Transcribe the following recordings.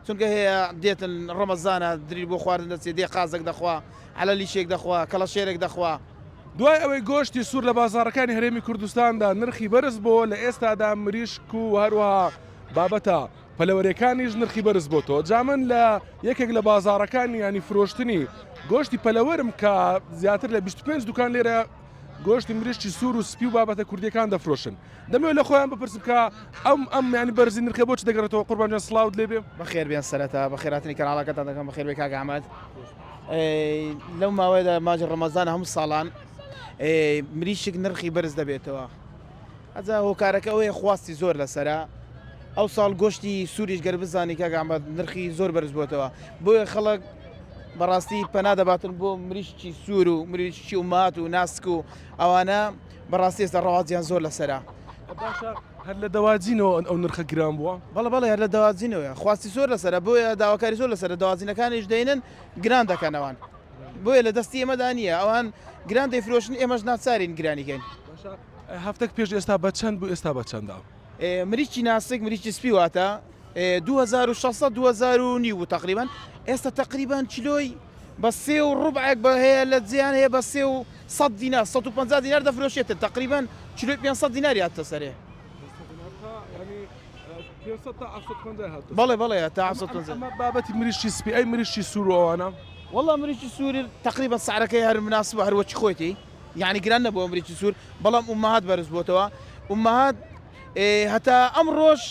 چونکە هەیە دێتن ڕەمەزانە دری بۆ خواردن دەچێت دێ قازێک دەخوا عەلەلیشێک دەخوا کەڵەشێرێک دەخوا. دوای ئەوەی گۆشتی سوور لە بازاڕەکانی هەرێمی کوردستاندا نرخی بەرز بۆوە لە ئێستادا مریشک و هەروەها بابەتە پەلەوەرێکانیش نرخی بەرز بۆتەوە جا من لە یەکێک لە بازاڕەکانی ینی فرۆشتنی گۆشتی پەلەوەرم کە زیاتر لە 25 دوکان لێرە گۆشتی مریشکی سوور و سپی و بابەتە کوردیەکان دەفرۆشن دەمەوێت لە خۆیان بپرسم کە ئەم ئەم ینی بەرزی نرخە بۆچ دەگەڕێتەوە قوربان جان سڵاوت لێ بێ. بەخێر بێن سەرەتا بەخێراتنی کەناڵەکەتان دەکەم بەخێر بێ کاک ئەحمەد لەو ماوەیەدا ماجی ڕەمەزان هەموو ساڵان مریشک نرخی بەرز دەبێتەوە ئەجا هۆکارەکە ئەوەیە خواستی زۆر لەسرە ئەو ساڵ گۆشتی سووریش گەر بزانی کاک ئەحمەد نرخی زۆر بەرز بۆتەوە بۆیە خەڵک بەڕاستی پەنا دەباتن بۆ مریشکی سوور و مریشکی و مات و ناسک و ئەوانە بەڕاستی ئێستا ڕەواجیان زۆر لەسەرە. باشە هەر لە دەواجینەوە ئەو نرخە گران بووە؟ بەڵێ بەڵێ هەر لە دەواجینەوەیە خواستی زۆر لەسەرە بۆیە داواکاری زۆر لەسەرە دەواجینەکانیش دەینن گران دەکەن ئەوان بۆیە لە دەستی ئێمەدا نییە ئەوان گران دەیفرۆشن ئێمەش ناچارین گرانی کەین. باشە هەفتەک پێش ئێستا بە چەند بوو ئێستا بە چەندە؟ مریشکی ناسک مریشکی سپی واتە 2600 2000 و نیو بوو تقریبا ئێستا تقریبا کیلۆی بە سێ و ڕوبعێک بە هەیە لە جیان هەیە بە سێ و 100 دینار 150 دینار دەفرۆشێتن تقریبا کیلۆی 500 دیناری هاتە سەرێ. بەڵێ بەڵێ تا 750. ئەمە بابەتی مریشکی سپی ئەی مریشکی سوور و ئەوانە؟ وەڵا مریشکی سوور تقریبا سعرەکەی هەر مناسبە هەر وەکی خۆیتی یعنی گران نەبووە مریشکی سوور بەڵام ئومەهات بەرز بۆتەوە ئومەهات هەتا ئەمڕۆش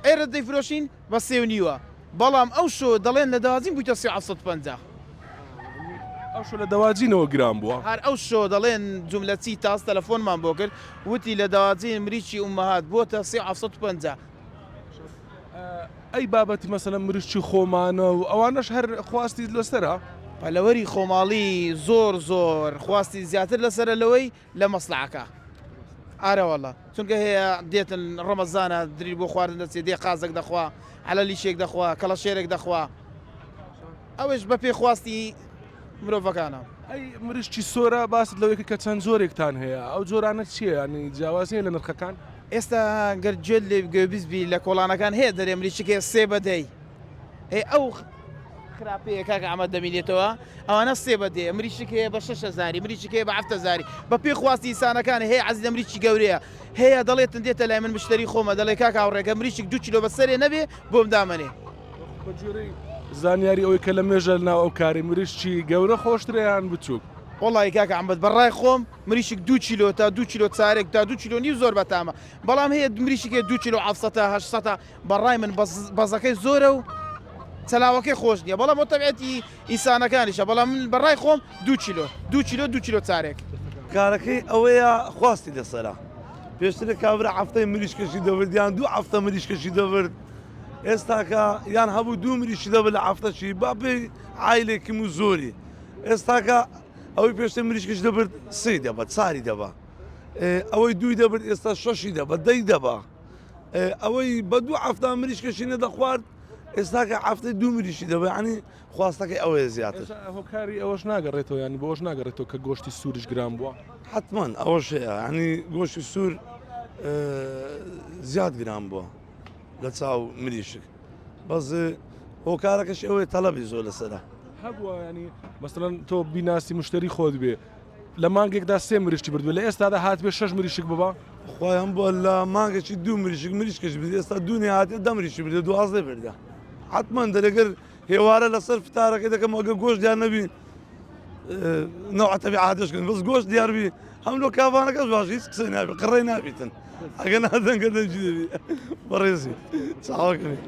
ئێرە دەیفرۆشین بە سێ و نیوە بەڵام ئەو شۆ دەڵێن لە دەواجین بوویتە سێ و 750. ئەو شۆ لە دەواجینەوە گران بووە؟ هەر ئەو شۆ دەڵێن جوملەچی تاس تەلەفۆنمان بۆ کرد وتی لە دەواجین مریشکی ئومەهات بۆتە سێ و 750. ئەی بابەتی مەسەلەن مریشکی خۆمانە و ئەوانەش هەر خواستی لەسەرە؟ پەلەوەری خۆماڵی زۆر زۆر خواستی زیاتر لەسەرە لەوەی لە مەسڵەعەکە ئارەوەڵا چونکە هەیە دێتن ڕەمەزانە دری بۆ خواردن دەچێت دێ قازێک دەخوا عەلەلیشێک دەخوا کەڵەشێرێک دەخوا ئەوەش بە پێ خواستی مرۆڤەکانە. ئەی مریشکی سۆرە باست لەوەی کرد کە چەند جۆرێکتان هەیە ئەو جۆرانە چییە یانی جیاوازی هەیە لە نرخەکان؟ ئێستا گەر گوێت لێ گوێبیست بی لە کۆڵانەکان هەیە دەرێ مریشک هەیە سێ بە دەی هەیە ئەو خراپەیە کاک ئەحمەد دەمینێتەوە ئەوانە سێ بە دێ مریشک هەیە بە شەش هەزاری مریشک هەیە بە حەفت هەزاری بە پێی خواستی ئینسانەکان هەیە عەزیز لە مریشکی گەورەیە هەیە دەڵێتن دێتە لای من مشتەری خۆمە دەڵێ کاک هاوڕێکە مریشک دوو کیلۆ بە سەرێ نەبێ بۆم دامەنێ. بە گوێرەی زانیاری ئەوەی کە لە مێژە لەناو ئەو کارەی مریشکی گەورە خۆشترە یان بچووک؟ وەڵاهی کاک ئەحمەد بە ڕای خۆم مریشک دوو کیلۆ تا دوو کیلۆ چارێک تا دوو کیلۆ نیو زۆر بەتامە بەڵام هەیە مریشک هەیە دوو کیلۆ حەفسەتە هەشتسەتە بەڕای من بەزەکەی زۆرە و چەلاوەکەی خۆش نییە بەڵام بۆ تەبعەتی ئینسانەکانیشە بەڵام من بەڕای خۆم دوو کیلۆ دوو کیلۆ دوو کیلۆ چارێک. کارەکەی ئەوەیە خواستی لەسەرە پێشتر کابرا هەفتەی مریشکەشی دەبرد یان دوو هەفتە مریشکەشی دەبرد ئێستاکە یان هەبوو دوو مریشکی دەبرد لە هەفتەشی با پێی عایلێکم و زۆری ئێستاکە ئەوەی پێشتر مریشکش دەبرد سێی دەبە چاری دەبە ئەوەی دووی دەبرد ئێستا شەشی دەبە دەی دەبە ئەوەی بە دوو هەفتە مریشکەشی نەدەخوارد ئێستاکە هەفتەی دوو مریشی دەبە ینی خواستەکەی ئەوەیە زیاتر. هۆکاری ئەوەش ناگەڕێتەوە ینی بۆش ناگەڕێتەوە کە گۆشتی سووریش گران بووە؟ حتمما ئەوەش هەیە ینی گۆشتی سوور زیاد گران بووە لە چاو مریشک بەس هۆکارەکەش ئەوەیە تەلەبی زۆر لەسەرە. هەبووە ینی مەسەلەن تۆ بیناسی مشتری خۆت بێ لە مانگێکدا سێ مریشکی بردووە لە ئێستادا هاتبێ شەش مریشک ببا؟ خۆی هەم بووە لە مانگێکی دوو مریشک مریشکش برد ئێستا دوو نهاتێ دە مریشکی بردە دوازدە بردە حتمما دەرەگەر هێوارە لەسەر فتارەکەی دەکەم ئەگە گۆشت دیار نەبی نەوع تەبی عادەش کردن بەس گۆشت دیار بی هەم لۆ کاڤانەکەش باش هیچ قسەی نابی قڕەی نابیتن ئەگە نادەنگە دەنگی دەبی بەڕێزی چاوەکەمی.